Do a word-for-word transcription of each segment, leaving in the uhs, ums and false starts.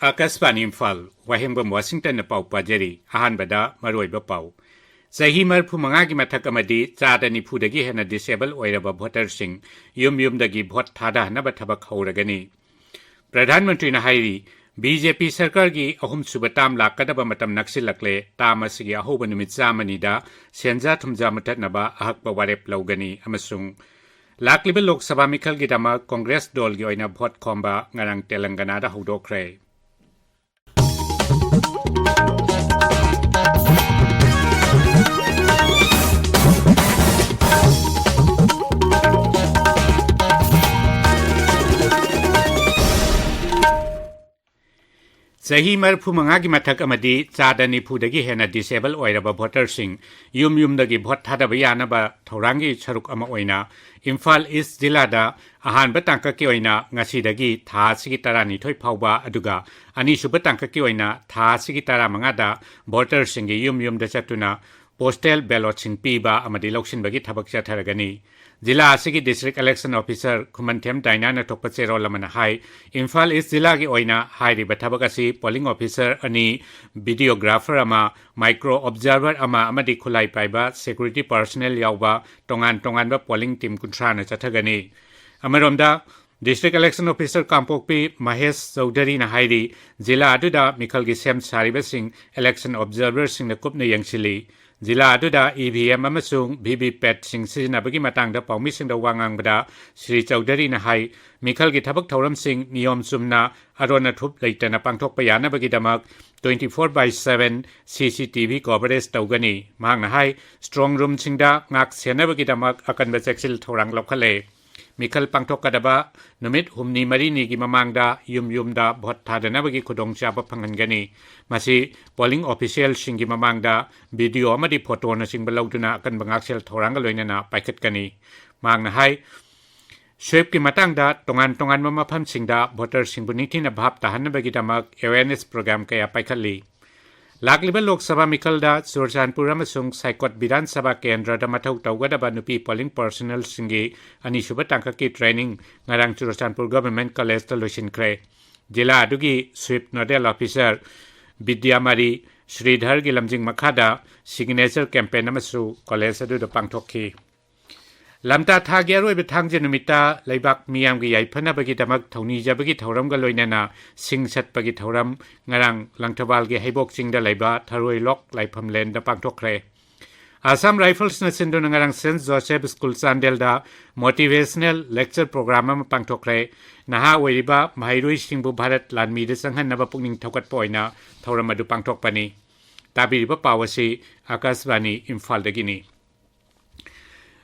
ꯑꯥꯀꯥꯁꯕꯥꯅꯤ ꯏꯝꯐꯥꯜ, ꯋꯥꯍꯦꯡꯕꯝ ꯋꯥꯁꯤꯡꯇꯟꯅ ꯄꯥꯎ ꯄꯥꯖꯔꯤ꯫ ꯑꯍꯥꯟꯕꯗ ꯃꯔꯨꯑꯣꯏꯕ ꯄꯥꯎ꯫ ꯆꯍꯤ ꯃꯔꯤꯐꯨ ꯃꯉꯥꯒꯤ ꯃꯊꯛ ꯑꯃꯗꯤ ꯆꯥꯗ ꯅꯤꯐꯨꯗꯒꯤ ꯍꯦꯟꯅ ꯗꯤꯁꯦꯕꯜ ꯑꯣꯏꯔꯕ ꯚꯣꯇꯔꯁꯤꯡ ꯌꯨꯝ ꯌꯨꯝꯗꯒꯤ ꯚꯣꯠ ꯊꯥꯗꯍꯟꯅꯕ ꯊꯕꯛ ꯍꯧꯔꯒꯅꯤ꯫ ꯄ꯭ꯔꯙꯥꯟ ꯃꯟꯇ꯭ꯔꯤꯅ ꯍꯥꯏꯔꯤ, ꯕꯤ ꯖꯦ ꯄꯤ ꯁꯔꯀꯥꯔꯒꯤ ꯑꯍꯨꯝꯁꯨꯕ ꯇꯥꯝ ꯂꯥꯛꯀꯗꯕ ꯃꯇꯝ ꯅꯛꯁꯤꯜꯂꯛꯂꯦ꯫ ꯇꯥꯝ ꯑꯁꯤꯒꯤ ꯑꯍꯧꯕ ꯅꯨꯃꯤꯠ ꯆꯥꯝꯃꯅꯤꯗ ꯁꯦꯟꯖꯥ ꯊꯨꯝꯖꯥ ꯃꯨꯊꯠꯅꯕ ꯑꯍꯛꯄ ꯋꯥꯔꯦꯞ ꯂꯧꯒꯅꯤ ꯑꯃꯁꯨꯡ ꯂꯥꯛꯂꯤꯕ ꯂꯣꯛ ꯁꯚꯥ ꯃꯤꯈꯜꯒꯤꯗꯃꯛ ꯀꯣꯡꯒ꯭ꯔꯦꯁ ꯗꯣꯜꯒꯤ ꯑꯣꯏꯅ ꯚꯣꯠ ꯈꯣꯝꯕ ꯉꯔꯥꯡ ꯇꯦꯂꯪꯒꯅꯥꯗ ꯍꯧꯗꯣꯛꯈ꯭ꯔꯦ꯫ ꯆꯍꯤ ꯃꯔꯤꯐꯨ ꯃꯉꯥꯒꯤ ꯃꯊꯛ ꯑꯃꯗꯤ ꯆꯥꯗ ꯅꯤꯐꯨꯗꯒꯤ ꯍꯦꯟꯅ ꯗꯤꯁꯦꯕꯜ ꯑꯣꯏꯔꯕ ꯚꯣꯇꯔꯁꯤꯡ ꯌꯨꯝ ꯌꯨꯝꯗꯒꯤ ꯚꯣꯠ ꯊꯥꯗꯕ ꯌꯥꯅꯕ ꯊꯧꯔꯥꯡꯒꯤ ꯁꯔꯨꯛ ꯑꯃ ꯑꯣꯏꯅ ꯏꯝꯐꯥꯜ ꯏꯁ ꯖꯤꯂꯥꯗ ꯑꯍꯥꯟꯕ ꯇꯥꯡꯀꯛꯀꯤ ꯑꯣꯏꯅ ꯉꯁꯤꯗꯒꯤ ꯊꯥ ꯑꯁꯤꯒꯤ ꯇꯔꯥꯅꯤꯊꯣꯏ ꯐꯥꯎꯕ, ꯑꯗꯨꯒ ꯑꯅꯤꯁꯨꯕ ꯇꯥꯡꯀꯛꯀꯤ ꯑꯣꯏꯅ ꯊꯥ ꯑꯁꯤꯒꯤ ꯇꯔꯥꯃꯉꯥꯗ ꯚꯣꯇꯔꯁꯤꯡꯒꯤ ꯌꯨꯝ ꯌꯨꯝꯗ ꯆꯠꯇꯨꯅ ꯄꯣꯁꯇꯦꯜ ꯕꯦꯂꯣꯠꯁꯤꯡ ꯄꯤꯕ ꯑꯃꯗꯤ ꯂꯧꯁꯤꯟꯕꯒꯤ ꯊꯕꯛ ꯆꯠꯊꯔꯒꯅꯤ꯫ ꯖꯤꯂꯥ ꯑꯁꯤꯒꯤ ꯗꯤꯁꯇ꯭ꯔꯤꯛ ꯏꯂꯦꯛꯁꯟ ꯑꯣꯐꯤꯁꯔ ꯈꯨꯃꯟꯊꯦꯝ ꯗꯥꯏꯅꯥꯅ ꯊꯣꯛꯄ ꯆꯦꯔꯣꯜ ꯑꯃꯅ ꯍꯥꯏ, ꯏꯝꯐꯥꯜ ꯏꯁ ꯖꯤꯂꯥꯒꯤ ꯑꯣꯏꯅ ꯍꯥꯏꯔꯤꯕ ꯊꯕꯛ ꯑꯁꯤ ꯄꯣꯂꯤꯡ ꯑꯣꯐꯤꯁꯔ ꯑꯅꯤ, ꯚꯤꯗꯤꯑꯣꯒ꯭ꯔꯥꯐꯔ ꯑꯃ, ꯃꯥꯏꯀ꯭ꯔꯣ ꯑꯣꯕꯖꯥꯔꯚꯔ ꯑꯃ ꯑꯃꯗꯤ ꯈꯨꯠꯂꯥꯏ ꯄꯥꯏꯕ ꯁꯦꯀ꯭ꯌꯨꯔꯤꯇꯤ ꯄꯥꯔꯁꯣꯅꯦꯜ ꯌꯥꯎꯕ ꯇꯣꯉꯥꯟ ꯇꯣꯉꯥꯟꯕ ꯄꯣꯂꯤꯡ ꯇꯤꯝ ꯀꯨꯟꯊ꯭ꯔꯥꯅ ꯆꯠꯊꯒꯅꯤ꯫ ꯑꯃꯔꯣꯝꯗ, ꯗꯤꯁꯇ꯭ꯔꯤꯛ ꯏꯂꯦꯛꯁꯟ ꯑꯣꯐꯤꯁꯔ ꯀꯥꯡꯄꯣꯛꯄꯤ ꯃꯍꯦꯁ ꯆꯧꯙꯔꯤꯅ ꯍꯥꯏꯔꯤ, ꯖꯤꯂꯥ ꯑꯗꯨꯗ ꯃꯤꯈꯜꯒꯤ ꯁꯦꯝ ꯁꯥꯔꯤꯕꯁꯤꯡ ꯏꯂꯦꯛꯁꯟ ꯑꯣꯕꯖꯥꯔꯚꯔꯁꯤꯡꯅ ꯀꯨꯞꯅ ꯌꯦꯡꯁꯤꯜꯂꯤ꯫ ꯖꯤꯂꯥ ꯑꯗꯨꯗ ꯏ ꯚꯤ ꯑꯦꯝ ꯑꯃꯁꯨꯡ ꯚꯤ ꯚꯤ ꯄꯦꯠꯁꯤꯡ ꯁꯤꯖꯤꯟꯅꯕꯒꯤ ꯃꯇꯥꯡꯗ ꯄꯥꯎꯃꯤꯁꯤꯡꯗ ꯋꯥ ꯉꯥꯡꯕꯗ ꯁ꯭ꯔꯤ ꯆꯧꯙꯔꯤꯅ ꯍꯥꯏ, ꯃꯤꯈꯜꯒꯤ ꯊꯕꯛ ꯊꯧꯔꯝꯁꯤꯡ ꯅꯤꯌꯣꯝ ꯆꯨꯝꯅ, ꯑꯔꯣꯟ ꯑꯊꯨꯞ ꯂꯩꯇꯅ ꯄꯥꯡꯊꯣꯛꯄ ꯌꯥꯅꯕꯒꯤꯗꯃꯛ twenty four by seven C C T V coverage ꯇꯧꯒꯅꯤ꯫ ꯃꯍꯥꯛꯅ ꯍꯥꯏ, ꯁ꯭ꯇ꯭ꯔꯣꯡ ꯔꯨꯝꯁꯤꯡꯗ ꯉꯥꯛ ꯁꯦꯟꯅꯕꯒꯤꯗꯃꯛ ꯑꯀꯟꯕ ꯆꯦꯛꯁꯤꯜ ꯊꯧꯔꯥꯡ ꯂꯧꯈꯠꯂꯦ꯫ ꯃꯤꯈꯜ ꯄꯥꯡꯊꯣꯛꯀꯗꯕ ꯅꯨꯃꯤꯠ ꯍꯨꯝꯅꯤ ꯃꯔꯤꯅꯤꯒꯤ ꯃꯃꯥꯡꯗ ꯌꯨꯝ ꯌꯨꯝꯗ ꯚꯣꯠ ꯊꯥꯗꯅꯕꯒꯤ ꯈꯨꯗꯣꯡꯆꯥꯕ ꯐꯪꯍꯟꯒꯅꯤ꯫ ꯃꯁꯤ ꯄꯣꯂꯤꯡ ꯑꯣꯐꯤꯁꯤꯌꯦꯜꯁꯤꯡꯒꯤ ꯃꯃꯥꯡꯗ ꯚꯤꯗꯤꯑꯣ ꯑꯃꯗꯤ ꯐꯣꯇꯣꯅꯆꯤꯡꯕ ꯂꯧꯗꯨꯅ ꯑꯀꯟꯕ ꯉꯥꯛꯁꯦꯜ ꯊꯧꯔꯥꯡꯒ ꯂꯣꯏꯅꯅ ꯄꯥꯏꯈꯠꯀꯅꯤ꯫ ꯃꯍꯥꯛꯅ ꯍꯥꯏ, ꯁ꯭ꯋꯤꯞꯀꯤ ꯃꯇꯥꯡꯗ ꯇꯣꯉꯥꯟ ꯇꯣꯉꯥꯟꯕ ꯃꯐꯝꯁꯤꯡꯗ ꯚꯣꯇꯔꯁꯤꯡꯕꯨ ꯅꯤꯡꯊꯤꯅ ꯚꯥꯞ ꯇꯥꯍꯟꯅꯕꯒꯤꯗꯃꯛ ꯑꯦꯋꯦꯔꯅꯦꯁ ꯄ꯭ꯔꯣꯒ꯭ꯔꯥꯝ ꯀꯌꯥ ꯄꯥꯏꯈꯠꯂꯤ꯫ ꯂꯥꯛꯂꯤꯕ ꯂꯣꯛ ꯁꯚꯥ ꯃꯤꯈꯜꯗ ꯆꯨꯔꯆꯥꯟꯄꯨꯔ ꯑꯃꯁꯨꯡ ꯁꯥꯏꯀꯣꯠ ꯕꯤꯙꯥꯟ ꯁꯚꯥ ꯀꯦꯟꯗ꯭ꯔꯗ ꯃꯊꯧ ꯇꯧꯒꯗꯕ ꯅꯨꯄꯤ ꯄꯣꯂꯤꯡ ꯄꯥꯔꯁꯣꯅꯦꯜꯁꯤꯡꯒꯤ ꯑꯅꯤꯁꯨꯕ ꯇꯥꯡꯀꯛꯀꯤ ꯇ꯭ꯔꯦꯅꯤꯡ ꯉꯔꯥꯡ ꯆꯨꯔꯆꯥꯟꯄꯨꯔ ꯒꯚꯔꯟꯃꯦꯟꯠ ꯀꯣꯂꯦꯖꯇ ꯂꯣꯏꯁꯤꯟꯈ꯭ꯔꯦ꯫ ꯖꯤꯂꯥ ꯑꯗꯨꯒꯤ sweep nodal officer ꯕꯤꯗ꯭ꯌꯥꯃꯥꯔꯤ ꯁ꯭ꯔꯤꯙꯔꯒꯤ ꯂꯝꯖꯤꯡ ꯃꯈꯥꯗ signature campaign ꯑꯃꯁꯨ ꯀꯣꯂꯦꯖ ꯑꯗꯨꯗ ꯄꯥꯡꯊꯣꯛꯈꯤ꯫ ꯂꯝꯇꯥ ꯊꯥꯒꯤ ꯑꯔꯣꯏꯕ ꯊꯥꯡꯖ ꯅꯨꯃꯤꯠꯇ ꯂꯩꯕꯥꯛ ꯃꯤꯌꯥꯝꯒꯤ ꯌꯥꯏꯐꯅꯕꯒꯤꯗꯃꯛ ꯊꯧꯅꯤꯖꯕꯒꯤ ꯊꯧꯔꯝꯒ ꯂꯣꯏꯅꯅ ꯁꯤꯡ ꯁꯠꯄꯒꯤ ꯊꯧꯔꯝ ꯉꯔꯥꯡ ꯂꯪꯊꯕꯥꯜꯒꯤ ꯍꯩꯕꯣꯛ ꯆꯤꯡꯗ ꯂꯩꯕ ꯊꯔꯣꯏ ꯂꯣꯛ ꯂꯥꯏꯐꯝꯂꯦꯟꯗ ꯄꯥꯡꯊꯣꯛꯈ꯭ꯔꯦ꯫ ꯑꯁꯥꯝ ꯔꯥꯏꯐꯜꯁꯅ ꯁꯤꯟꯗꯨꯅ ꯉꯔꯥꯡ ꯁꯦꯟꯠ ꯖꯣꯁꯦꯐ ꯁ꯭ꯀꯨꯜ ꯆꯥꯟꯗꯦꯜꯗ motivational lecture program ꯑꯃ ꯄꯥꯡꯊꯣꯛꯈ꯭ꯔꯦ꯫ ꯅꯍꯥ ꯑꯣꯏꯔꯤꯕ ꯃꯍꯩꯔꯣꯏꯁꯤꯡꯕꯨ ꯚꯥꯔꯠ ꯂꯥꯟꯃꯤꯗ ꯆꯪꯍꯟꯅꯕ ꯄꯨꯛꯅꯤꯡ ꯊꯧꯒꯠꯄ ꯑꯣꯏꯅ ꯊꯧꯔꯝ ꯑꯗꯨ ꯄꯥꯡꯊꯣꯛꯄꯅꯤ꯫ ꯇꯥꯕꯤꯔꯤꯕ ꯄꯥꯎ ꯑꯁꯤ ꯑꯀꯥꯁꯕꯥꯅꯤ ꯏꯝꯐꯥꯜꯗꯒꯤꯅꯤ꯫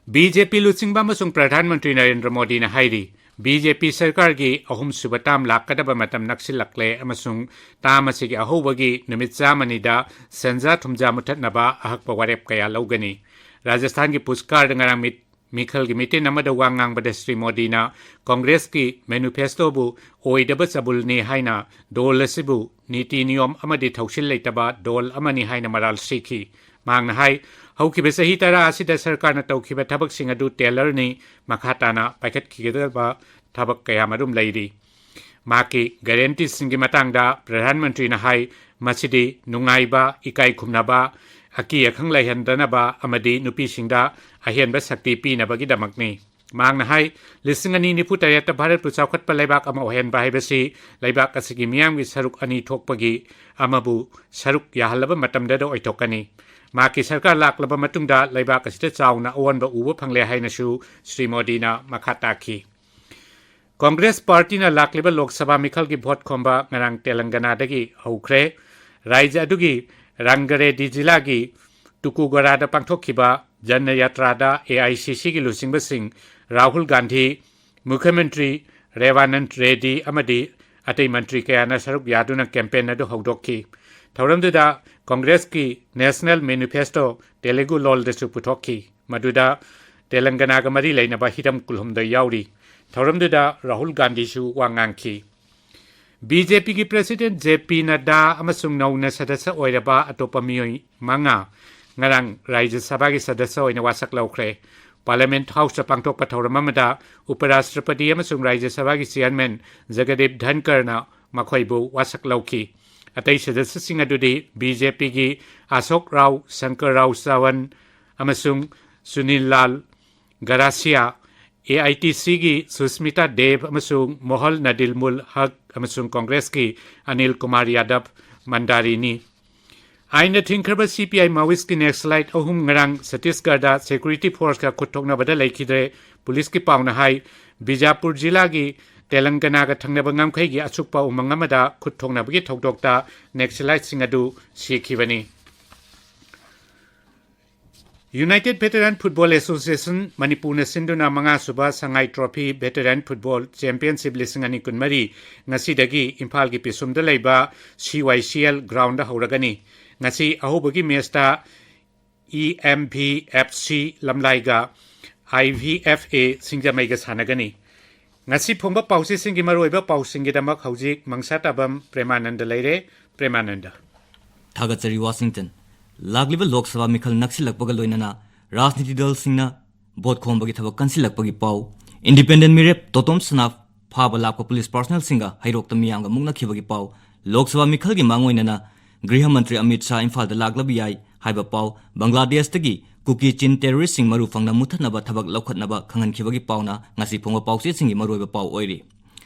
ꯕꯤ ꯖꯦ ꯄꯤ ꯂꯨꯆꯤꯡꯕ ꯑꯃꯁꯨꯡ ꯄ꯭ꯔꯙꯥꯟ ꯃꯟꯇ꯭ꯔꯤ ꯅꯔꯦꯟꯗ꯭ꯔ ꯃꯣꯗꯤꯅ ꯍꯥꯏꯔꯤ, ꯕꯤ ꯖꯦ ꯄꯤ ꯁꯔꯀꯥꯔꯒꯤ ꯑꯍꯨꯝꯁꯨꯕ term ꯂꯥꯛꯀꯗꯕ ꯃꯇꯝ ꯅꯛꯁꯤꯜꯂꯛꯂꯦ ꯑꯃꯁꯨꯡ term ꯑꯁꯤꯒꯤ ꯑꯍꯧꯕꯒꯤ ꯅꯨꯃꯤꯠ ꯆꯥꯝꯃꯅꯤꯗ ꯁꯦꯟꯖꯥ ꯊꯨꯝꯖꯥ ꯃꯨꯊꯠꯅꯕ ꯑꯍꯛꯄ ꯋꯥꯔꯦꯞ ꯀꯌꯥ ꯂꯧꯒꯅꯤ꯫ ꯔꯥꯖꯁꯊꯥꯟꯒꯤ ꯄꯨꯁꯀꯥꯔꯗ ꯉꯔꯥꯡ ꯃꯤꯠ-, ꯃꯤꯈꯜꯒꯤ ꯃꯤꯇꯤꯟ ꯑꯃꯗ ꯋꯥ ꯉꯥꯡꯕꯗ ꯁ꯭ꯔꯤ ꯃꯣꯗꯤꯅ ꯀꯣꯡꯒ꯭ꯔꯦꯁꯀꯤ manifestoꯕꯨ ꯑꯣꯏꯗꯕ ꯆꯕꯨꯜꯅꯤ ꯍꯥꯏꯅ, ꯗꯣꯜ ꯑꯁꯤꯕꯨ ꯅꯤꯇꯤ ꯅꯤꯌꯣꯝ ꯑꯃꯗꯤ ꯊꯧꯁꯤꯜ ꯂꯩꯇꯕ ꯗꯣꯜ ꯑꯃꯅꯤ ꯍꯥꯏꯅ ꯃꯔꯥꯜ ꯁꯤꯈꯤ꯫ ꯃꯍꯥꯛꯅ ꯍꯥꯏ, ꯍꯧꯈꯤꯕ ꯆꯍꯤ ꯇꯔꯥ ꯑꯁꯤꯗ ꯁꯔꯀꯥꯔꯅ ꯇꯧꯈꯤꯕ ꯊꯕꯛꯁꯤꯡ ꯑꯗꯨ ꯇꯦꯂꯔꯅꯤ, ꯃꯈꯥ ꯇꯥꯅ ꯄꯥꯏꯈꯠꯈꯤꯒꯗꯕ ꯊꯕꯛ ꯀꯌꯥꯃꯔꯨꯝ ꯂꯩꯔꯤ꯫ ꯃꯍꯥꯛꯀꯤ guaranteeꯁꯤꯡꯒꯤ ꯃꯇꯥꯡꯗ ꯄ꯭ꯔꯙꯥꯟ ꯃꯟꯇ꯭ꯔꯤꯅ ꯍꯥꯏ, ꯃꯁꯤꯗꯤ ꯅꯨꯡꯉꯥꯏꯕ, ꯏꯀꯥꯏ ꯈꯨꯝꯅꯕ, ꯑꯀꯤ ꯑꯈꯪ ꯂꯩꯍꯟꯗꯅꯕ ꯑꯃꯗꯤ ꯅꯨꯄꯤꯁꯤꯡꯗ ꯑꯍꯦꯟꯕ ꯁꯛꯇꯤ ꯄꯤꯅꯕꯒꯤꯗꯃꯛꯅꯤ꯫ ꯃꯍꯥꯛꯅ ꯍꯥꯏ, ꯂꯤꯁꯤꯡ ꯑꯅꯤ ꯅꯤꯐꯨ ꯇꯔꯦꯠꯇ ꯚꯥꯔꯠꯄꯨ ꯆꯥꯎꯈꯠꯄ ꯂꯩꯕꯥꯛ ꯑꯃ ꯑꯣꯏꯍꯟꯕ ꯍꯥꯏꯕꯁꯤ ꯂꯩꯕꯥꯛ ꯑꯁꯤꯒꯤ ꯃꯤꯌꯥꯝꯒꯤ ꯁꯔꯨꯛ ꯑꯅꯤ ꯊꯣꯛꯄꯒꯤ ꯑꯃꯕꯨ ꯁꯔꯨꯛ ꯌꯥꯍꯜꯂꯕ ꯃꯇꯝꯗꯗ ꯑꯣꯏꯊꯣꯛꯀꯅꯤ꯫ ꯃꯍꯥꯛꯀꯤ ꯁꯔꯀꯥꯔ ꯂꯥꯛꯂꯕ ꯃꯇꯨꯡꯗ ꯂꯩꯕꯥꯛ ꯑꯁꯤꯗ ꯆꯥꯎꯅ ꯑꯑꯣꯟꯕ ꯎꯕ ꯐꯪꯂꯦ ꯍꯥꯏꯅꯁꯨ ꯁ꯭ꯔꯤ ꯃꯣꯗꯤꯅ ꯃꯈꯥ ꯇꯥꯈꯤ꯫ ꯀꯣꯡꯒ꯭ꯔꯦꯁ ꯄꯥꯔꯇꯤꯅ ꯂꯥꯛꯂꯤꯕ ꯂꯣꯛ ꯁꯚꯥ ꯃꯤꯈꯜꯒꯤ ꯚꯣꯠ ꯈꯣꯝꯕ ꯉꯔꯥꯡ ꯇꯦꯂꯪꯒꯅꯥꯗꯒꯤ ꯍꯧꯈ꯭ꯔꯦ꯫ ꯔꯥꯏꯖ꯭ꯌ ꯑꯗꯨꯒꯤ ꯔꯪꯒꯔꯦꯗꯤ ꯖꯤꯂꯥꯒꯤ ꯇꯨꯀꯨꯒꯣꯔꯥꯗ ꯄꯥꯡꯊꯣꯛꯈꯤꯕ ꯖꯟꯅ ꯌꯥꯇ꯭ꯔꯥꯗ ꯑꯦ ꯑꯥꯏ ꯁꯤ ꯁꯤꯒꯤ ꯂꯨꯆꯤꯡꯕꯁꯤꯡ ꯔꯥꯍꯨꯜ ꯒꯥꯟꯙꯤ, ꯃꯨꯈ꯭ꯌ ꯃꯟꯇ꯭ꯔꯤ ꯔꯦꯋꯥꯅꯟ ꯔꯦꯗꯤ ꯑꯃꯗꯤ ꯑꯇꯩ ꯃꯟꯇ꯭ꯔꯤ ꯀꯌꯥꯅ ꯁꯔꯨꯛ ꯌꯥꯗꯨꯅ campaign ꯑꯗꯨ ꯍꯧꯗꯣꯛꯈꯤ꯫ ꯊꯧꯔꯝꯗꯨꯗ ꯀꯣꯡꯒ꯭ꯔꯦꯁꯀꯤ National Manifesto ꯇꯦꯂꯨꯒꯨ ꯂꯣꯜꯗꯁꯨ ꯄꯨꯊꯣꯛꯈꯤ꯫ ꯃꯗꯨꯗ ꯇꯦꯂꯪꯒꯅꯥꯒ ꯃꯔꯤ ꯂꯩꯅꯕ ꯍꯤꯔꯝ ꯀꯨꯟꯍꯨꯝꯗꯣꯏ ꯌꯥꯎꯔꯤ꯫ ꯊꯧꯔꯝꯗꯨꯗ ꯔꯥꯍꯨꯜ ꯒꯥꯟꯙꯤꯁꯨ ꯋꯥ ꯉꯥꯡꯈꯤ꯫ ꯕꯤ ꯖꯦ ꯄꯤꯒꯤ president ꯖꯦ ꯄꯤ ꯅꯗ꯭ꯗꯥ ꯑꯃꯁꯨꯡ ꯅꯧꯅ ꯁꯗꯁ꯭ꯌ ꯑꯣꯏꯔꯕ ꯑꯇꯣꯞꯄ ꯃꯤꯑꯣꯏ ꯃꯉꯥ ꯉꯔꯥꯡ ꯔꯥꯖ꯭ꯌ ꯁꯚꯥꯒꯤ ꯁꯗꯁ꯭ꯌ ꯑꯣꯏꯅ ꯋꯥꯁꯛ ꯂꯧꯈ꯭ꯔꯦ꯫ Parliament House ꯇ ꯄꯥꯡꯊꯣꯛꯄ ꯊꯧꯔꯝ ꯑꯃꯗ ꯎꯄꯔꯥꯁꯇ꯭ꯔꯄꯇꯤ ꯑꯃꯁꯨꯡ ꯔꯥꯖ꯭ꯌ ꯁꯚꯥꯒꯤ chairman ꯖꯒꯗꯤꯞ ꯙꯟꯀꯔꯅ ꯃꯈꯣꯏꯕꯨ ꯋꯥꯁꯛ ꯂꯧꯈꯤ꯫ ꯑꯇꯩ ꯁꯗꯁ꯭ꯌꯁꯤꯡ ꯑꯗꯨꯗꯤ ꯕꯤ ꯖꯦ ꯄꯤꯒꯤ ꯑꯁꯣꯛ ꯔꯥꯎ, ꯁꯪꯀꯔ ꯔꯥꯎ ꯆꯋꯟ ꯑꯃꯁꯨꯡ ꯁꯨꯅꯤꯜ ꯂꯥꯜ ꯒꯔꯥꯁꯤꯌꯥ, ꯑꯦ ꯑꯥꯏ ꯇꯤ ꯁꯤꯒꯤ ꯁꯨꯁꯃꯤꯇꯥ ꯗꯦꯕ ꯑꯃꯁꯨꯡ ꯃꯣꯍꯜ ꯅꯗꯤꯜꯃꯨꯜ ꯍꯛ ꯑꯃꯁꯨꯡ ꯀꯣꯡꯒ꯭ꯔꯦꯁꯀꯤ ꯑꯅꯤꯜ ꯀꯨꯃꯥꯔ ꯌꯥꯗꯕ ꯃꯟꯗꯥꯔꯤꯅꯤ꯫ ꯑꯥꯏꯟꯅ ꯊꯤꯡꯈ꯭ꯔꯕ ꯁꯤ ꯄꯤ ꯑꯥꯏ ꯃꯥꯋꯤꯁꯀꯤ ꯅꯦꯛꯁꯂꯥꯏꯠ ꯑꯍꯨꯝ ꯉꯔꯥꯡ ꯁꯠꯇꯤꯁꯒꯔꯗ security force ꯀ ꯈꯨꯠ ꯊꯣꯛꯅꯕꯗ ꯂꯩꯈꯤꯗ꯭ꯔꯦ꯫ ꯄꯨꯂꯤꯁꯀꯤ ꯄꯥꯎꯅ ꯍꯥꯏ, ꯕꯤꯖꯥꯄꯨꯔ ꯖꯤꯂꯥꯒꯤ ꯇꯦꯂꯪꯒꯅꯥꯒ ꯊꯪꯅꯕ ꯉꯝꯈꯩꯒꯤ ꯑꯆꯨꯞꯄ ꯎꯃꯪ ꯑꯃꯗ ꯈꯨꯠ ꯊꯣꯛꯅꯕꯒꯤ ꯊꯧꯗꯣꯛꯇ ꯅꯦꯛꯁꯂꯥꯏꯠꯁꯤꯡ ꯑꯗꯨ ꯁꯤꯈꯤꯕꯅꯤ꯫ United Veteran Football Association ꯃꯅꯤꯄꯨꯔꯅ ꯁꯤꯟꯗꯨꯅ ꯃꯉꯥꯁꯨꯕ ꯁꯉꯥꯏ Trophy Veteran Football Championship ꯂꯤꯁꯤꯡ ꯑꯅꯤ ꯀꯨꯟꯃꯔꯤ ꯉꯁꯤꯗꯒꯤ ꯏꯝꯐꯥꯜꯒꯤ ꯄꯤꯁꯨꯝꯗ ꯂꯩꯕ C Y C L ground ꯗ ꯍꯧꯔꯒꯅꯤ꯫ ꯉꯁꯤ ꯑꯍꯧꯕꯒꯤ match ꯇ E M V F C ꯂꯝꯂꯥꯏꯒ I V F A ꯁꯤꯡꯖꯃꯩꯒ ꯁꯥꯟꯅꯒꯅꯤ꯫ ꯉꯁꯤ ꯐꯣꯡꯕ ꯄꯥꯎꯆꯦꯁꯤꯡꯒꯤ ꯃꯔꯨꯑꯣꯏꯕ ꯄꯥꯎꯁꯤꯡꯒꯤꯗꯃꯛ ꯍꯧꯖꯤꯛ ꯃꯪꯁꯥꯇꯥꯕꯝ ꯄ꯭ꯔꯦꯃꯥꯅꯟꯗ ꯂꯩꯔꯦ꯫ ꯄ꯭ꯔꯦꯃꯥꯅꯟꯗ꯫ ꯊꯥꯒꯠꯆꯔꯤ, ꯋꯥꯁꯤꯡꯇꯟ꯫ ꯂꯥꯛꯂꯤꯕ ꯂꯣꯛ ꯁꯚꯥ ꯃꯤꯈꯜ ꯅꯛꯁꯤꯜꯂꯛꯄꯒ ꯂꯣꯏꯅꯅ ꯔꯥꯖꯅꯤꯇꯤ ꯗꯜꯁꯤꯡꯅ ꯚꯣꯠ ꯈꯣꯝꯕꯒꯤ ꯊꯕꯛ ꯀꯟꯁꯤꯜꯂꯛꯄꯒꯤ ꯄꯥꯎ꯫ Independent ꯃꯤꯔꯦꯞ ꯇꯣꯇꯣꯝ ꯁꯅꯥ ꯐꯥꯕ ꯂꯥꯛꯄ ꯄꯨꯂꯤꯁ ꯄꯥꯔꯁꯣꯅꯦꯜꯁꯤꯡꯒ ꯍꯩꯔꯣꯛꯇ ꯃꯤꯌꯥꯝꯒ ꯃꯨꯛꯅꯈꯤꯕꯒꯤ ꯄꯥꯎ꯫ ꯂꯣꯛ ꯁꯚꯥ ꯃꯤꯈꯜꯒꯤ ꯃꯥꯡꯑꯣꯏꯅꯅ ꯒ꯭ꯔꯤꯍ ꯃꯟꯇ꯭ꯔꯤ ꯑꯃꯤꯠ ꯁꯥꯍ ꯏꯝꯐꯥꯜꯗ ꯂꯥꯛꯂꯕ ꯌꯥꯏ ꯍꯥꯏꯕ ꯄꯥꯎ꯫ ꯕꯪꯒ꯭ꯂꯥꯗꯦꯁꯇꯒꯤ ꯀꯨꯀꯤ ꯆꯤꯟ ꯇꯦꯔꯣꯔꯤꯁꯁꯤꯡ ꯃꯔꯨ ꯐꯪꯅ ꯃꯨꯠꯊꯠꯅꯕ ꯊꯕꯛ ꯂꯧꯈꯠꯅꯕ ꯈꯪꯍꯟꯈꯤꯕꯒꯤ ꯄꯥꯎꯅ ꯉꯁꯤ ꯐꯣꯡꯕ ꯄꯥꯎꯆꯦꯁꯤꯡꯒꯤ ꯃꯔꯨꯑꯣꯏꯕ ꯄꯥꯎ ꯑꯣꯏꯔꯤ꯫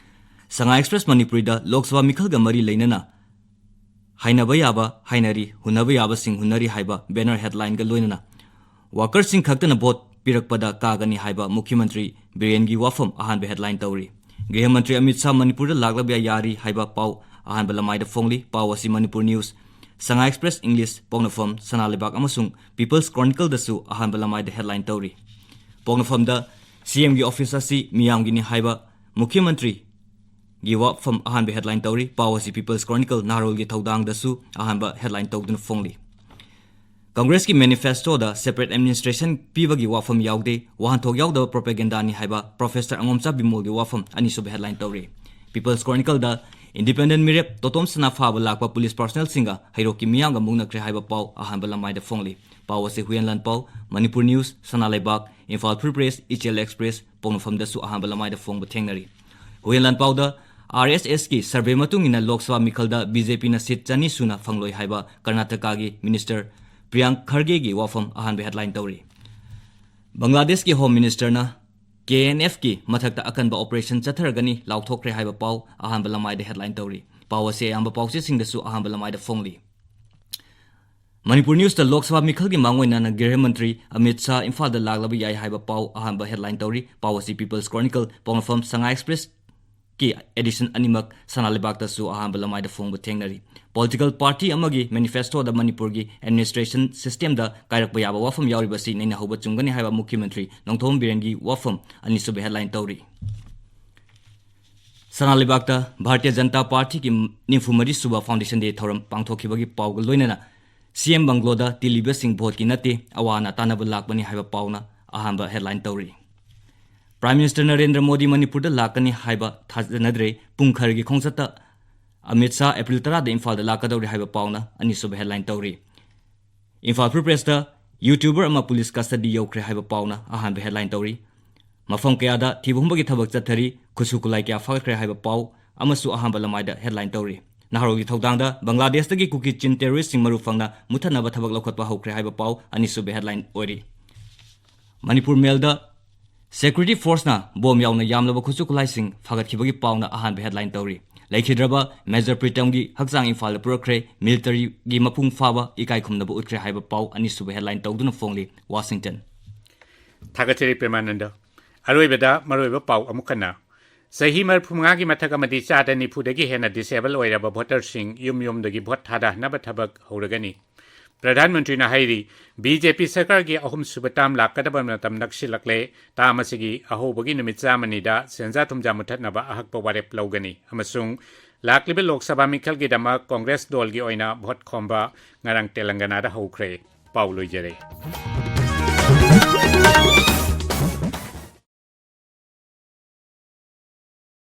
ꯁꯉꯥꯏ ꯑꯦꯛꯁꯄ꯭ꯔꯦꯁ ꯃꯅꯤꯄꯨꯔꯤꯗ ꯂꯣꯛ ꯁꯚꯥ ꯃꯤꯈꯜꯒ ꯃꯔꯤ ꯂꯩꯅꯅ ꯍꯥꯏꯅꯕ ꯌꯥꯕ ꯍꯥꯏꯅꯔꯤ, ꯍꯨꯟꯅꯕ ꯌꯥꯕꯁꯤꯡ ꯍꯨꯟꯅꯔꯤ ꯍꯥꯏꯕ banner headline ꯒ ꯂꯣꯏꯅꯅ ꯋꯥꯀꯔꯁꯤꯡ ꯈꯛꯇꯅ ꯚꯣꯠ ꯄꯤꯔꯛꯄꯗ ꯀꯥꯒꯅꯤ ꯍꯥꯏꯕ ꯃꯨꯈ꯭ꯌ ꯃꯟꯇ꯭ꯔꯤ ꯕꯤꯔꯦꯟꯒꯤ ꯋꯥꯐꯝ ꯑꯍꯥꯟꯕ headline ꯇꯧꯔꯤ꯫ ꯒ꯭ꯔꯤꯍ ꯃꯟꯇ꯭ꯔꯤ ꯑꯃꯤꯠ ꯁꯥꯍ ꯃꯅꯤꯄꯨꯔꯗ ꯂꯥꯛꯂꯕ ꯌꯥꯔꯤ ꯍꯥꯏꯕ ꯄꯥꯎ ꯑꯍꯥꯟꯕ ꯂꯃꯥꯏꯗ ꯐꯣꯡꯂꯤ꯫ ꯄꯥꯎ ꯑꯁꯤ ꯃꯅꯤꯄꯨꯔ ꯅ꯭ꯌꯨꯁ, ꯁꯉꯥꯏ ꯑꯦꯛꯁꯄ꯭ꯔꯦꯁ ꯏꯪꯂꯤꯁ, ꯄꯣꯛꯅꯐꯝ, ꯁꯅꯥ ꯂꯩꯕꯥꯛ ꯑꯃꯁꯨꯡ ꯄꯤꯄꯜꯁ ꯀ꯭ꯔꯣꯅꯤꯀꯜꯗꯁꯨ ꯑꯍꯥꯟꯕ ꯂꯃꯥꯏꯗ headline ꯇꯧꯔꯤ꯫ ꯄꯣꯛꯅꯐꯝꯗ C M ꯒꯤ office ꯑꯁꯤ ꯃꯤꯌꯥꯝꯒꯤꯅꯤ ꯍꯥꯏꯕ ꯃꯨꯈ꯭ꯌ ꯃꯟꯇ꯭ꯔꯤ ꯒꯤ ꯋꯥꯐꯝ ꯑꯍꯥꯟꯕ headline ꯇꯧꯔꯤ꯫ ꯄꯥꯎ ꯑꯁꯤ ꯄꯤꯄꯜꯁ ꯀ꯭ꯔꯣꯅꯤꯀꯜ ꯅꯍꯥꯔꯣꯜꯒꯤ ꯊꯧꯗꯥꯡꯗꯁꯨ ꯑꯍꯥꯟꯕ headline ꯇꯧꯗꯨꯅ ꯐꯣꯡꯂꯤ꯫ ꯀꯪꯒ꯭ꯔꯦꯁꯀꯤ manifesto ꯗ separate administration ꯄꯤꯕꯒꯤ ꯋꯥꯐꯝ ꯌꯥꯎꯗꯦ, ꯋꯥꯍꯟꯊꯣꯛ ꯌꯥꯎꯗꯕ propaganda ꯅꯤ ꯍꯥꯏꯕ ꯄ꯭ꯔꯣꯐꯦꯁꯔ ꯑꯉꯣꯝꯆꯥ ꯕꯤꯃꯣꯜꯒꯤ ꯋꯥꯐꯝ ꯑꯅꯤꯁꯨꯕ headline ꯇꯧꯔꯤ꯫ ꯄꯤꯄꯜꯁ ꯀ꯭ꯔꯣꯅꯤꯀꯜꯗ Independent ꯃꯤꯔꯦꯞ ꯇꯣꯇꯣꯝ ꯁꯅꯥ ꯐꯥꯕ ꯂꯥꯛꯄ ꯄꯨꯂꯤꯁ ꯄꯥꯔꯁꯣꯅꯦꯜꯁꯤꯡꯒ ꯍꯩꯔꯣꯛꯀꯤ ꯃꯤꯌꯥꯝꯒ ꯃꯨꯛꯅꯈ꯭ꯔꯦ ꯍꯥꯏꯕ ꯄꯥꯎ ꯑꯍꯥꯟꯕ ꯂꯃꯥꯏꯗ ꯐꯣꯡꯂꯤ꯫ ꯄꯥꯎ ꯑꯁꯤ ꯍꯨꯏꯌꯦꯟ ꯂꯥꯟꯄꯥꯎ, ꯃꯅꯤꯄꯨꯔ ꯅ꯭ꯌꯨꯁ, ꯁꯅꯥ ꯂꯩꯕꯥꯛ, ꯏꯝꯐꯥꯜ ꯐ꯭ꯔꯤ ꯄ꯭ꯔꯦꯁ, ꯏꯆꯦꯜ ꯑꯦꯛꯁꯄ꯭ꯔꯦꯁ, ꯄꯣꯛꯅꯐꯝꯗꯁꯨ ꯑꯍꯥꯟꯕ ꯂꯃꯥꯏꯗ ꯐꯣꯡꯕ ꯊꯦꯡꯅꯔꯤ꯫ ꯍꯨꯏꯌꯦꯟ ꯂꯥꯟꯄꯥꯎꯗ ꯑꯥꯔ ꯑꯦꯁ ꯑꯦꯁꯀꯤ ꯁꯔꯚꯦ ꯃꯇꯨꯡ ꯏꯟꯅ ꯂꯣꯛ ꯁꯚꯥ ꯃꯤꯈꯜꯗ ꯕꯤ ꯖꯦ ꯄꯤꯅ ꯁꯤꯠ ꯆꯅꯤ ꯁꯨꯅ ꯐꯪꯂꯣꯏ ꯍꯥꯏꯕ ꯀꯔꯅꯥꯇꯀꯥꯒꯤ ꯃꯤꯅꯤꯁꯇꯔ ꯄ꯭ꯔꯤꯌꯥꯡꯛ ꯈꯔꯒꯦꯒꯤ ꯋꯥꯐꯝ ꯑꯍꯥꯟꯕ ꯍꯦꯗꯂꯥꯏꯟ ꯇꯧꯔꯤ꯫ ꯕꯪꯒ꯭ꯂꯥꯗꯦꯁꯀꯤ ꯍꯣꯝ ꯃꯤꯅꯤꯁꯇꯔꯅ ꯀꯦ ꯑꯦꯟ ꯑꯦꯐꯀꯤ ꯃꯊꯛꯇ ꯑꯀꯟꯕ ꯑꯣꯄꯔꯦꯁꯟ ꯆꯠꯊꯔꯒꯅꯤ ꯂꯥꯎꯊꯣꯛꯈ꯭ꯔꯦ ꯍꯥꯏꯕ ꯄꯥꯎ ꯑꯍꯥꯟꯕ ꯂꯃꯥꯏꯗ ꯍꯦꯗꯂꯥꯏꯟ ꯇꯧꯔꯤ꯫ ꯄꯥꯎ ꯑꯁꯤ ꯑꯌꯥꯝꯕ ꯄꯥꯎꯆꯦꯁꯤꯡꯗꯁꯨ ꯑꯍꯥꯟꯕ ꯂꯃꯥꯏꯗ ꯐꯣꯡꯂꯤ꯫ ꯃꯅꯤꯄꯨꯔ ꯅ꯭ꯌꯨꯁꯇ ꯂꯣꯛ ꯁꯚꯥ ꯃꯤꯈꯜꯒꯤ ꯃꯥꯡꯑꯣꯏꯅꯅ ꯒ꯭ꯔꯤꯍ ꯃꯟꯇ꯭ꯔꯤ ꯑꯃꯤꯠ ꯁꯥꯍ ꯏꯝꯐꯥꯜꯗ ꯂꯥꯛꯂꯕ ꯌꯥꯏ ꯍꯥꯏꯕ ꯄꯥꯎ ꯑꯍꯥꯟꯕ ꯍꯦꯗꯂꯥꯏꯟ ꯇꯧꯔꯤ꯫ ꯄꯥꯎ ꯑꯁꯤ ꯄꯤꯄꯜꯁ ꯀ꯭ꯔꯣꯅꯤꯀꯜ, ꯄꯥꯎꯅꯐꯝ, ꯁꯉꯥꯏ ꯑꯦꯛꯁꯄ꯭ꯔꯦꯁꯀꯤ ꯑꯦꯗꯤꯁꯟ ꯑꯅꯤꯃꯛ ꯁꯅꯥ ꯂꯩꯕꯥꯛꯇꯁꯨ ꯑꯍꯥꯟꯕ ꯂꯃꯥꯏꯗ ꯐꯣꯡꯕ ꯊꯦꯡꯅꯔꯤ꯫ ꯄꯣꯂꯤꯇꯤꯀꯦꯜ ꯄꯥꯔꯇꯤ ꯑꯃꯒꯤ ꯃꯦꯅꯤꯐꯦꯁꯇꯣꯗ ꯃꯅꯤꯄꯨꯔꯒꯤ ꯑꯦꯗꯃꯤꯅꯤꯁꯇ꯭ꯔꯦꯁꯟ ꯁꯤꯁꯇꯦꯝꯗ ꯀꯥꯏꯔꯛꯄ ꯌꯥꯕ ꯋꯥꯐꯝ ꯌꯥꯎꯔꯤꯕꯁꯤ ꯅꯩꯅꯍꯧꯕ ꯆꯨꯝꯒꯅꯤ ꯍꯥꯏꯕ ꯃꯨꯈ꯭ꯌ ꯃꯟꯇ꯭ꯔꯤ ꯅꯣꯡꯊꯣꯝꯕꯝ ꯕꯤꯔꯦꯟꯒꯤ ꯋꯥꯐꯝ ꯑꯅꯤꯁꯨꯕ ꯍꯦꯗꯂꯥꯏꯟ ꯇꯧꯔꯤ꯫ ꯁꯅꯥ ꯂꯩꯕꯥꯛꯇ ꯚꯥꯔꯇꯤꯌ ꯖꯅꯇꯥ ꯄꯥꯔꯇꯤꯒꯤ ꯅꯤꯐꯨ ꯃꯔꯤ ꯁꯨꯕ ꯐꯥꯎꯟꯗꯦꯁꯟ ꯗꯦ ꯊꯧꯔꯝ ꯄꯥꯡꯊꯣꯛꯈꯤꯕꯒꯤ ꯄꯥꯎꯒ ꯂꯣꯏꯅꯅ ꯁꯤ ꯑꯦꯝ ꯕꯪꯒ꯭ꯂꯣꯗ ꯇꯤꯜꯂꯤꯕꯁꯤꯡ ꯚꯣꯠꯀꯤ ꯅꯠꯇꯦ, ꯑꯋꯥ ꯑꯅꯥ ꯇꯥꯟꯅꯕ ꯂꯥꯛꯄꯅꯤ ꯍꯥꯏꯕ ꯄꯥꯎꯅ ꯑꯍꯥꯟꯕ ꯍꯦꯗꯂꯥꯏꯟ ꯇꯧꯔꯤ꯫ ꯄ꯭ꯔꯥꯏꯝ ꯃꯤꯅꯤꯁꯇꯔ ꯅꯔꯦꯟꯗ꯭ꯔ ꯃꯣꯗꯤ ꯃꯅꯤꯄꯨꯔꯗ ꯂꯥꯛꯀꯅꯤ ꯍꯥꯏꯕ ꯊꯥꯖꯅꯗ꯭ꯔꯦ꯫ ꯄꯨꯡ ꯈꯔꯒꯤ ꯈꯣꯡꯆꯠꯇ ꯑꯃꯤꯠ ꯁꯥꯍ ꯑꯦꯄ꯭ꯔꯤꯜ ꯇꯔꯥꯗ ꯏꯝꯐꯥꯜꯗ ꯂꯥꯛꯀꯗꯧꯔꯤ ꯍꯥꯏꯕ ꯄꯥꯎꯅ ꯑꯅꯤꯁꯨꯕ ꯍꯦꯗꯂꯥꯏꯟ ꯇꯧꯔꯤ꯫ ꯏꯝꯐꯥꯜ ꯐ꯭ꯔꯤ ꯄ꯭ꯔꯦꯁꯇ YouTuber ꯑꯃ ꯄꯨꯂꯤꯁ ꯀꯁꯇꯗꯤ ꯌꯧꯈ꯭ꯔꯦ ꯍꯥꯏꯕ ꯄꯥꯎꯅ ꯑꯍꯥꯟꯕ ꯍꯦꯗꯂꯥꯏꯟ ꯇꯧꯔꯤ꯫ ꯃꯐꯝ ꯀꯌꯥꯗ ꯊꯤꯕ ꯍꯨꯝꯕꯒꯤ ꯊꯕꯛ ꯆꯠꯊꯔꯤ, ꯈꯨꯠꯁꯨ ꯈꯨꯠꯂꯥꯏ ꯀꯌꯥ ꯐꯥꯒꯠꯈ꯭ꯔꯦ ꯍꯥꯏꯕ ꯄꯥꯎ ꯑꯃꯁꯨ ꯑꯍꯥꯟꯕ ꯂꯃꯥꯏꯗ ꯍꯦꯗꯂꯥꯏꯟ ꯇꯧꯔꯤ꯫ ꯅꯍꯥꯔꯣꯜꯒꯤ ꯊꯧꯗꯥꯡꯗ ꯕꯪꯒ꯭ꯂꯥꯗꯦꯁꯇꯒꯤ ꯀꯨꯀꯤ ꯆꯤꯟ ꯇꯦꯔꯣꯔꯤꯁꯁꯤꯡ ꯃꯔꯨ ꯐꯪꯅ ꯃꯨꯠꯊꯠꯅꯕ ꯊꯕꯛ ꯂꯧꯈꯠꯄ ꯍꯧꯈ꯭ꯔꯦ ꯍꯥꯏꯕ ꯄꯥꯎ ꯑꯅꯤꯁꯨꯕ ꯍꯦꯗꯂꯥꯏꯟ ꯑꯣꯏꯔꯤ꯫ ꯃꯅꯤꯄꯨꯔ ꯃꯦꯜꯗ ꯁꯦꯀ꯭ꯌꯨꯔꯤꯇꯤ ꯐꯣꯔꯁꯅ ꯕꯣꯝ ꯌꯥꯎꯅ ꯌꯥꯝꯂꯕ ꯈꯨꯠꯁꯨ ꯈꯨꯠꯂꯥꯏꯁꯤꯡ ꯐꯥꯒꯠꯈꯤꯕꯒꯤ ꯄꯥꯎꯅ ꯑꯍꯥꯟꯕ ꯍꯦꯗꯂꯥꯏꯟ ꯇꯧꯔꯤ꯫ ꯂꯩꯈꯤꯗ꯭ꯔꯕ ꯃꯦꯖꯔ ꯄ꯭ꯔꯤꯇꯝꯒꯤ ꯍꯛꯆꯥꯡ ꯏꯝꯐꯥꯜꯗ ꯄꯨꯔꯛꯈ꯭ꯔꯦ, ꯃꯤꯂꯤꯇꯔꯤꯒꯤ ꯃꯄꯨꯡ ꯐꯥꯕ ꯏꯀꯥꯏ ꯈꯨꯝꯅꯕ ꯎꯠꯈ꯭ꯔꯦ ꯍꯥꯏꯕ ꯄꯥꯎ ꯑꯅꯤꯁꯨꯕ ꯍꯦꯗꯂꯥꯏꯟ ꯇꯧꯗꯨꯅ ꯐꯣꯡꯂꯤ꯫ ꯋꯥꯁꯤꯡꯇꯟ꯫ ꯊꯥꯒꯠꯆꯔꯤ ꯄ꯭ꯔꯦꯃꯥꯅꯟꯗ꯫ ꯑꯔꯣꯏꯕꯗ ꯃꯔꯨꯑꯣꯏꯕ ꯄꯥꯎ ꯑꯃꯨꯛ ꯍꯟꯅ꯫ ꯆꯍꯤ ꯃꯔꯤꯐꯨ ꯃꯉꯥꯒꯤ ꯃꯊꯛ ꯑꯃꯗꯤ ꯆꯥꯗ ꯅꯤꯐꯨꯗꯒꯤ ꯍꯦꯟꯅ ꯗꯤꯁꯦꯕꯜ ꯑꯣꯏꯔꯕ ꯚꯣꯇꯔꯁꯤꯡ ꯌꯨꯝ ꯌꯨꯝꯗꯒꯤ ꯚꯣꯠ ꯊꯥꯗꯅꯕ ꯊꯕꯛ ꯍꯧꯔꯒꯅꯤ꯫ ꯄ꯭ꯔꯙꯥꯟ ꯃꯟꯇ꯭ꯔꯤꯅ ꯍꯥꯏꯔꯤ, ꯕꯤ ꯖꯦ ꯄꯤ ꯁꯔꯀꯥꯔꯒꯤ ꯑꯍꯨꯝꯁꯨꯕ ꯇꯥꯝ ꯂꯥꯛꯀꯗꯕ ꯃꯇꯝ ꯅꯛꯁꯤꯜꯂꯛꯂꯦ꯫ ꯇꯥꯝ ꯑꯁꯤꯒꯤ ꯑꯍꯧꯕꯒꯤ ꯅꯨꯃꯤꯠ ꯆꯥꯝꯃꯅꯤꯗ ꯁꯦꯟꯖꯥ ꯊꯨꯝꯖꯥ ꯃꯨꯠꯊꯠꯅꯕ ꯑꯍꯛꯄ ꯋꯥꯔꯦꯞ ꯂꯧꯒꯅꯤ ꯑꯃꯁꯨꯡ ꯂꯥꯛꯂꯤꯕ ꯂꯣꯛ ꯁꯚꯥ ꯃꯤꯈꯜꯒꯤꯗꯃꯛ ꯀꯣꯡꯒ꯭ꯔꯦꯁ ꯗꯣꯜꯒꯤ ꯑꯣꯏꯅ ꯚꯣꯠ ꯈꯣꯝꯕ ꯉꯔꯥꯡ ꯇꯦꯂꯪꯒꯅꯥꯗ ꯍꯧꯈ꯭ꯔꯦ꯫ ꯄꯥꯎ ꯂꯣꯏꯖꯔꯦ꯫